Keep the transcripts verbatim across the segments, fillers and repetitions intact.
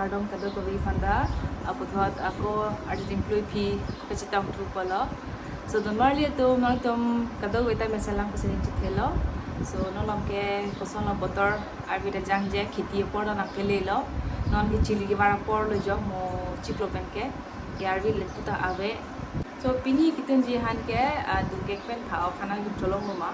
Kardom kadokave aphanta, aputhot ako arjin plui phi kachetong thu polo. So, don marli atum, nangtum kadokave ta mesen lang pusi ning chithelo. So, non along ke koson lo botor, arvi ta jangje, kheti apor non nangkelelo. Non ke chili kevar apor lo jo, mo chiklo pen ke, ke arvi le puta ave. So, pini kitunji aphan ke, ah, dungkek pen pha-ok aphan nangcholonglo ma,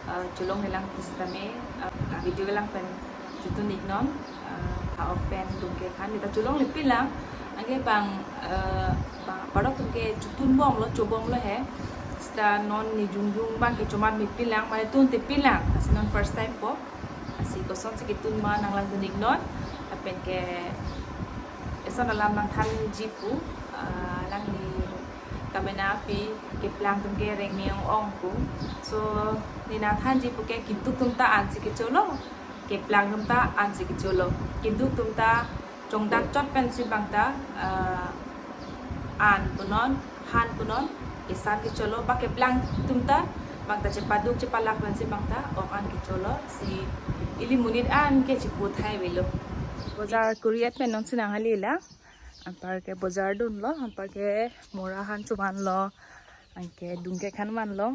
ah, cholonglelang pusitame, ah, video kelang pen chotun iknon, ah, pha-ok pen dungkek aphan, neta cholongle pinlang, anke bang, ah, bang, parok atum ke chotunbomlo, chobomlo he. Seta non ne jongjong abang ke chomat me pinlang, mane tunte pinlang, lasi non first time po. Lasi kosonsi ketun ma nanglangdun iknon, lapen ke eson alam nangthanji pu, ah, alangli kamenapi keplang atum ke rengme ong-ong pu. So, ne nangthanji pu ke kiduk atum ta ansi kecholo, keplang atum ta ansi kecholo. Kiduk atum ta chongdak chot pensi bang ta, ah, an punon, han punon, isan kecholo, ba keplang atum ta bang ta chepaduk chepalak pensi bang ta ok an kecholo, si ili monit an ke chipu thai avelo. Bojar kuri-et pen nonsi nanghalila. Anpar ke bojar dunlo, anpar ke mora aphan chomanlo, anke dungkek aphan vanlo,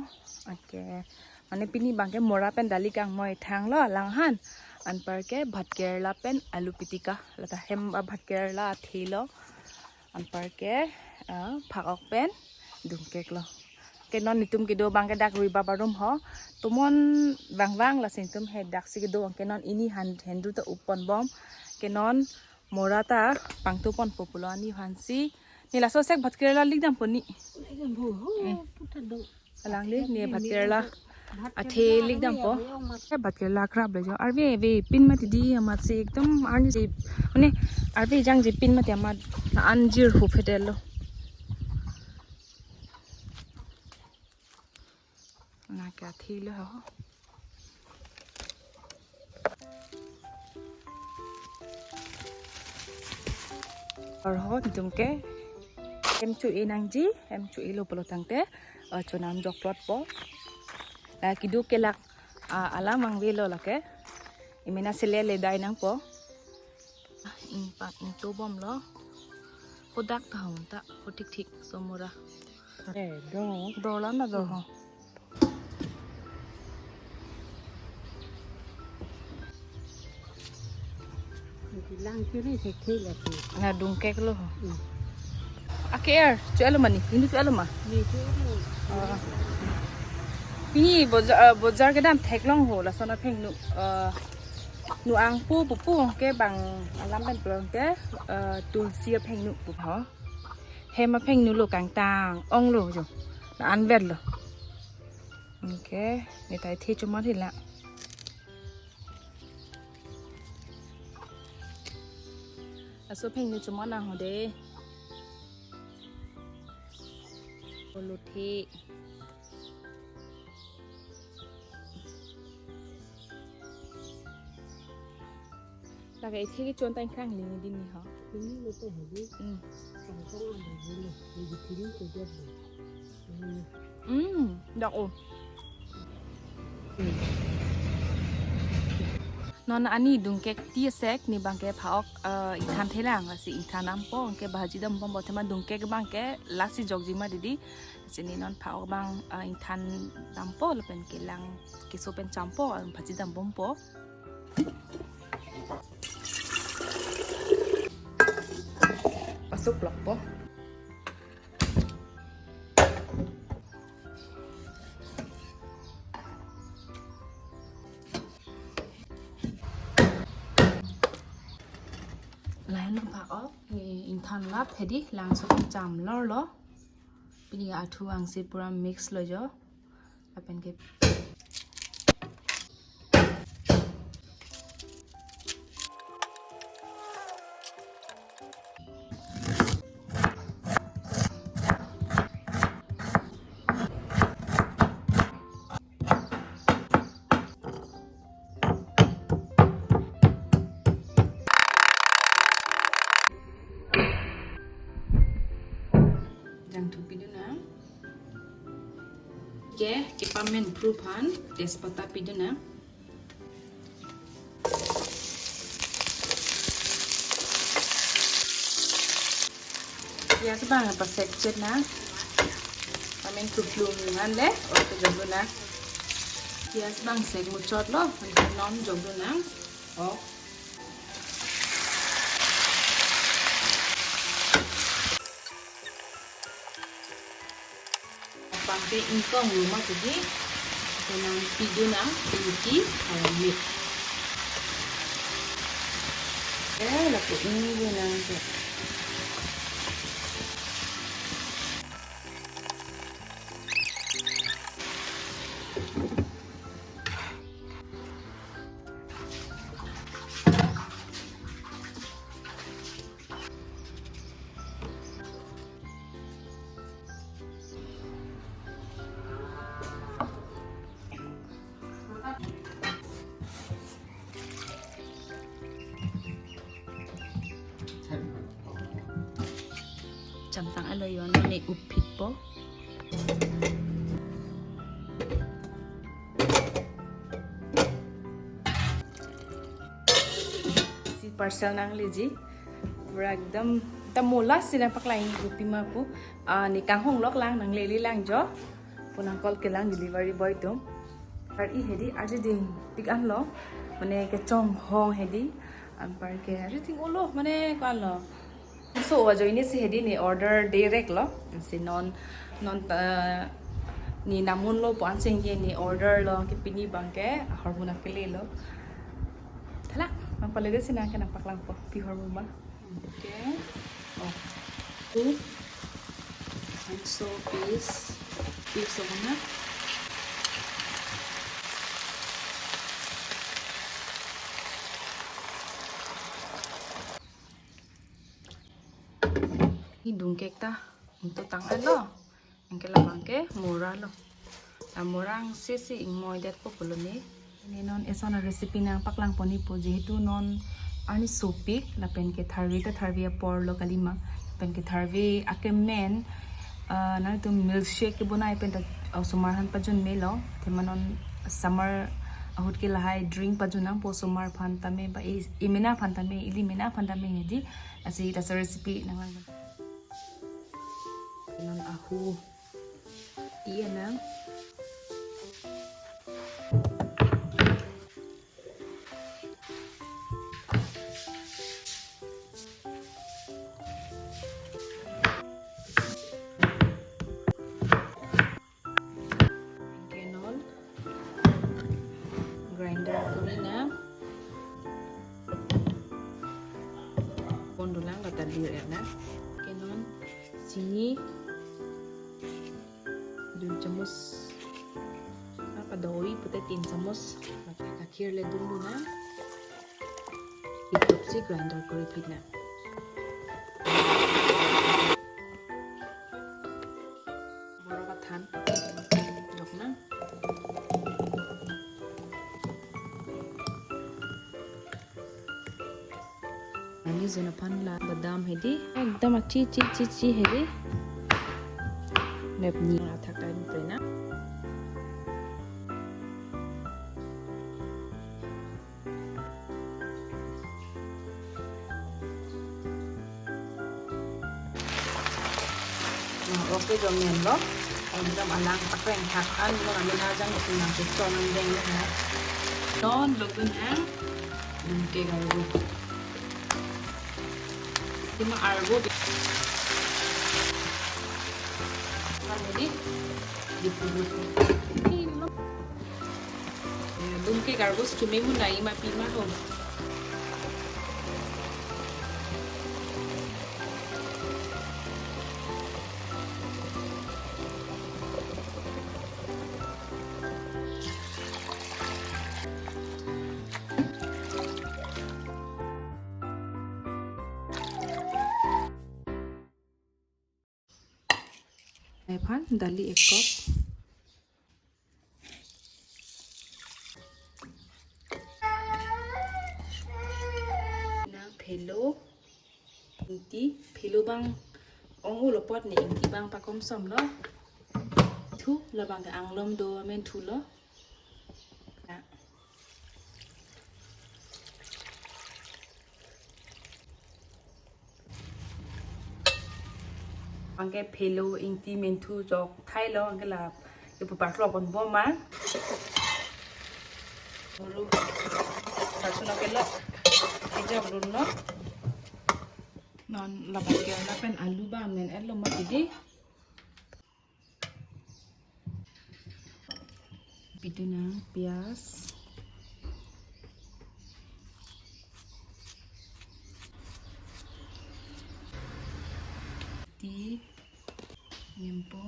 anke mane pini abang ke mora pen dali kangmoi thanglo alang aphan, anpar ke bhat kerela pen alu pitika, lata hem, ah, bhat kerela athelo, anpar ke, ah, pha-ok pen dungkek lo. Ke non netum kedo abang ke dak rui bap arum ho, tomon vangvang, lasi netum he daksi kedo, anke non ini han hendu ta upponbom, ke non mora ta pangtupon po pulo ani aphansi. Ne laso sek bhat kerela likdampo ni. Likdampo, ho, hmm, puta do. Alangli ne bhat kerela athe likdampo. Eh, bhat kerela krap le jo. Arve ave pin mati di amatsi ekdom arni si. Mane arve jangje pin mati amat la-an jir hu phedetlo. Nangke athelo ho. Arho netum ke hem cho-e nangji, hem cho-elo pulo tangte, ah, chonam jokplotpo. La kiduk kelak, ah, alam angvelo lake. Imena sele le dai nangpo. Ingpak ingtobomlo. Kodak tahun ta, kotik tik somora. Eh, do. Dola na do ho. Lang kiri thekthe lagi. Na dungkek lo ho. Hmm. Ake er, cho-elo ma ni? Ini cho-elo ma? Ni cho-elo. Ah. Ini bojar, eh, bojar kedam theklong ho, lason aphengnu, eh, nu angpu pupu ke bang alam pen pulang ke, eh, tulsi aphengnu pu ho. Hem aphengnu lo kangtang onglo jo. La-an vetlo. Anke, ne tai the chomar hila. Laso aphengnu chomar nang ho de. Olo the. Lake ithe kechon ta ingkang ling di ni ho. Ini lo to hadi. Hmm. Kangkong ada dulu. Ini kiri ke dia. Hmm. Hmm, dak o. Non ani dungkek ti sek ne abang ke pha-ok, eh, ingthan thelang, lasi ingthan dampo, anke bhaji dambompo, athema dungkek abang ke lasi jokji ma didi. Lasi ne non pha-ok abang, eh, ingthan dampo lapen kelang keso pen champo, eh, bhaji dambompo. Pasok lokpo. Lahen pha-ok, eh, ingthan lap hedi, langso pen chamlorlo. Pini athu angsi pura mix lo jo. Lapen ke jangthu pidun nang. Ke, kepamen aphu aphan, tejpata pidun nang. Piyaj abang pasek chet nang. Amen kuplum nang le, oke jok dun nang. Piyaj abang sek muchot lo, non jok dun nang. Oh. Abang ke ingkong lo ma tadi. Kena pi dun nang, ingki, awan mit. Eh, lapu ingki nang ke. Chamtang alo yon ne upik po. Si parcel nangleji. Pura ekdam ta mola si nangpaklang, kopi ma pu. Ah, ne kanghong lok lang, nanglele lang jo. Pu nangkol kelang delivery boy atum. Ar-i hedi arjiding pik anlo. Mane kechonghong hedi. Anpar ke arjiding ulo, mane ko-anlo. So, ajoine si hedi ne order direct lo. Si non, non, eh, ne namun lo pu-an sengke ne order lo, ke pini abang ke ahormu nangkele lo. Thalak, nangpalege si nang ke nangpaklangpo, pi hormu ma. Okay. Oh. Two. Hangso piece. Piece of na. Ni dungkek ta, ingtotang alo. Anke labang ke mora lo. La mora angse si ingmoi detpo pulo ne. Ne non eson a-recipe nangpaklangpo ne pu, jehetu non arni sopik, lapen ke tharve ta tharve apor lo kalima. Lapen ke tharve akemen, ah, nangtum milkshake kebonai pen ta osomar aphan pajun melo. Athema non summer ahut ke lahai drink pajun nangpo osomar aphan tame ba e, emena aphan tame, ili mena aphan tame hedi. Lasi ta sa recipe nanglang. Non ahu. Iya nang. Anke non grinder kori nang. Pon dun nang, lata dir-et nang. Anke non chini dui chamus. Apa doi pute tin chamus. Lata gakhir le dun dun nang. Itup si grinder kori phit nang. Borok athan jok nang. Ani jona aphan la badam hedi. Ekdam achi chi chi chi hedi. Nepni athak time pe na. Nah, oke, jo menlo. Ekdam alang pakreng thak an mo kami najang sinang ke chon an deng na. Non lo kun ang. Dungke garbo. Tima arbo. Kan ini. Dipu-dipu. Ini lo. Ya, dungke garbo si chume mun nai ma pima ho. Ephan dali ek cup. Nang phelo, ingti, phelo abang ong-olo apot ne ingti abang pakom som lo. Thu labang ke anglom do amen thu lo. Ya. Anke phelo, ingti, menthu chok thailo, anke la ipu parklok pon bom ma. Guru, lason ke lo, ejok dun lo. Non la bak kerela pen alu bang men-etlo ma didi. Pitu nang pias. Ti, nyempo.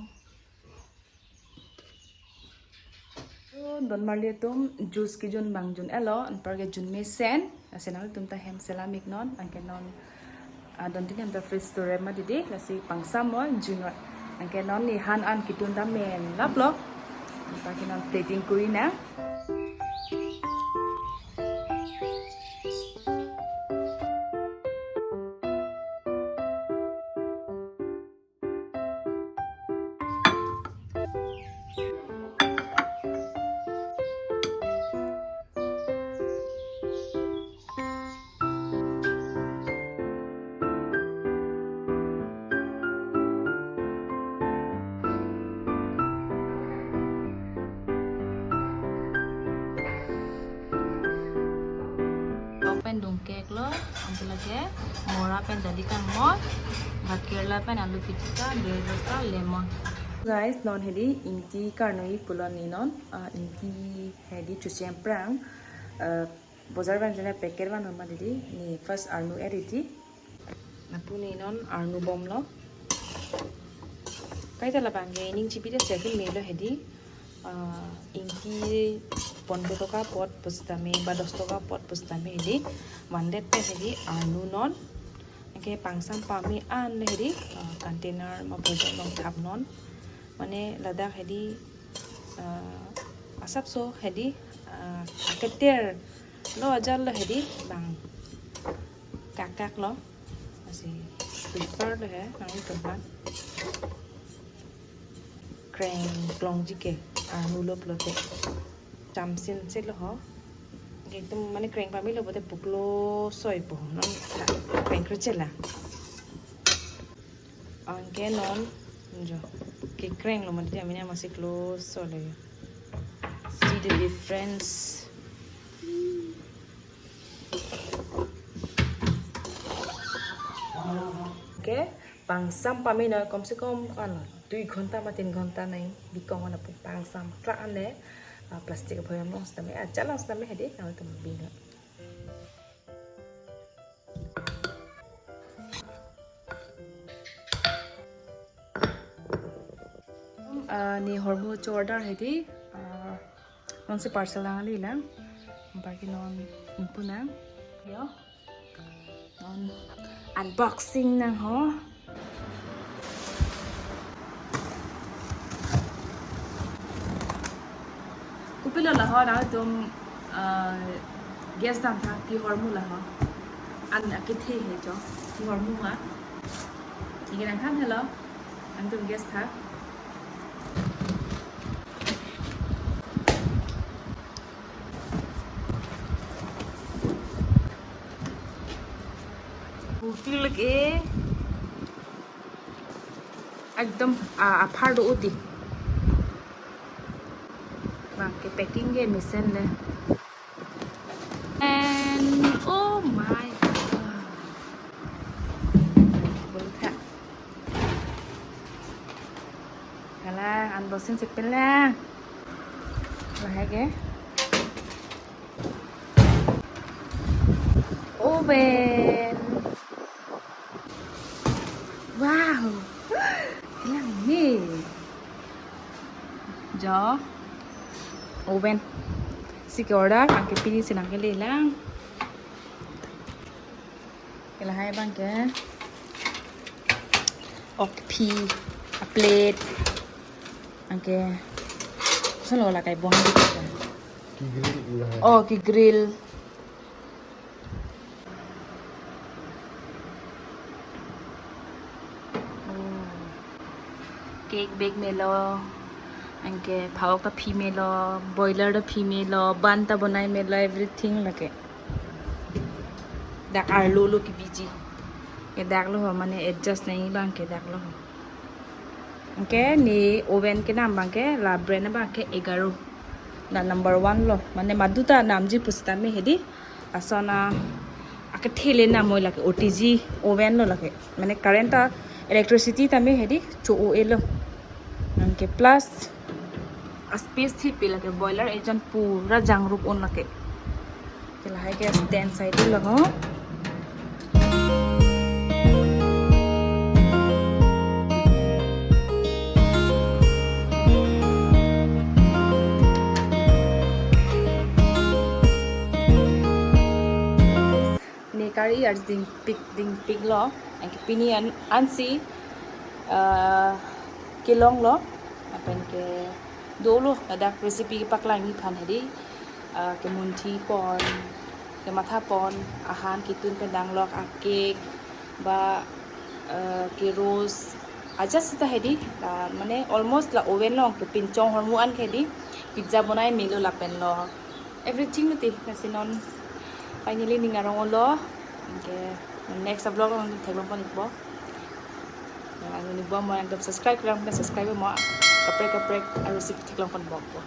Don marli atum, juice kejun bang jun-etlo, anparke jun mesen, lasi nangtum ta hem selam-iknon, anke non, ah, don tin hem ta freeze to rem ma didi, lasi pangsam mo jun-ot, anke non ne han an ketun ta men laplo, anparke non plating kuri nang. Pen dungkek lo, anke lake mora pen dali kangmor, bak kerela pen alu pitika, bel dosta, lemon. Guys, non hedi ingti karnoi pulo ne non, ah, ingti hedi chucheng prang, ah, bojar van jana packet van ma didi, ne first arnu er-iti. Lapu ne non arnu bomlo. Kaita labang ke ining chipi ta seven melo hedi. Ah, ingti pondro toka pot pusitame ba dos toka pot pusitame hedi. Mandet pen hedi arnu non. Anke pangsam pame an le hedi, ah, container ma bojar along thap non. Mane ladak hedi, ah, asapso hedi, ah, aketer lo ajal lo hedi bang kakak lo. Lasi prefer lo he nangtum aphan. Kreng klongji ke arnu lo pulote. Chamsin se lo ho. Ekdom mane kreng pamelo pulote puklo soi po. Non kreng kruchela. Anke non jo. Kekreng lo mati amina masih close so lagi. See the difference. Anke pangsam pame non komse kom ano dui ghonta ma tin ghonta nai bikong ana pu pangsam kla ane, ah, plastic boyam along sitame, ah, ajal along sitame hedi nangtum bina. Ah, ne hormu cho-order hedi, ah, non si parcel nangle lang. Anparke non ingpu nang. Yo. Non unboxing nang ho. Kopilo la ho nangtum, ah, guess damtha, pi hormu la ho. An akethe he cho, pi hormu ma. Neke nangthan helo, nangtum guess tha. Kopilo ke. Ekdom, ah, aphar do udi. Bang ke packing ke mesen le. And oh my God. Boleh tak? Kalang, unboxing si pen lang. Lahai ke. Oven. Wow. Kelang ne. Jo. Oven. Si ke-order, anke pini si nangkele lang. Ke lahai bang ke. Okpi, a plate. Anke. Solo la kai buang di. Ke grill lahai. Oh, ke grill. Oh. Cake bake melo, anke phawok ta phi melo, boiler ta phi melo, bun ta bonai melo, everything lake. Dak arlo lo kebiji. Ke dak lo ho, mane adjust nai bang ke dak lo ho. Anke ne oven kenam abangke la brand abangke Egaro. La number one lo. Mane maduta namji pusitame hedi. Lason akethele namoi lake O T G oven lo lake. Mane current ta electricity tame hedi cho-o-e lo. Anke plus a space thip lake boiler ejon pura jangrup un lake. Ke lahai ke stand side lo ho. Ne kari arjuding pik dingpik lo. Anke pini an ansi ah, kelong lo. Lapen ke dolo ladak recipe paklang iphan hedi. Ah, kemunthi pon, kematha pon, ahan ketun pen danglok a cake ba ah, ke roast aja sita hedi. Ah, mane almost la oven along kepinchong ahormu an ke hedi. Pizza bonai melo lapen lo. Everything mati nasi non finally ning arong lo. Anke next vlog along theklong pon ikpo. Yang anu ni bom yang subscribe kurang subscribe mo kaprek kaprek arusik theklong pon bok po.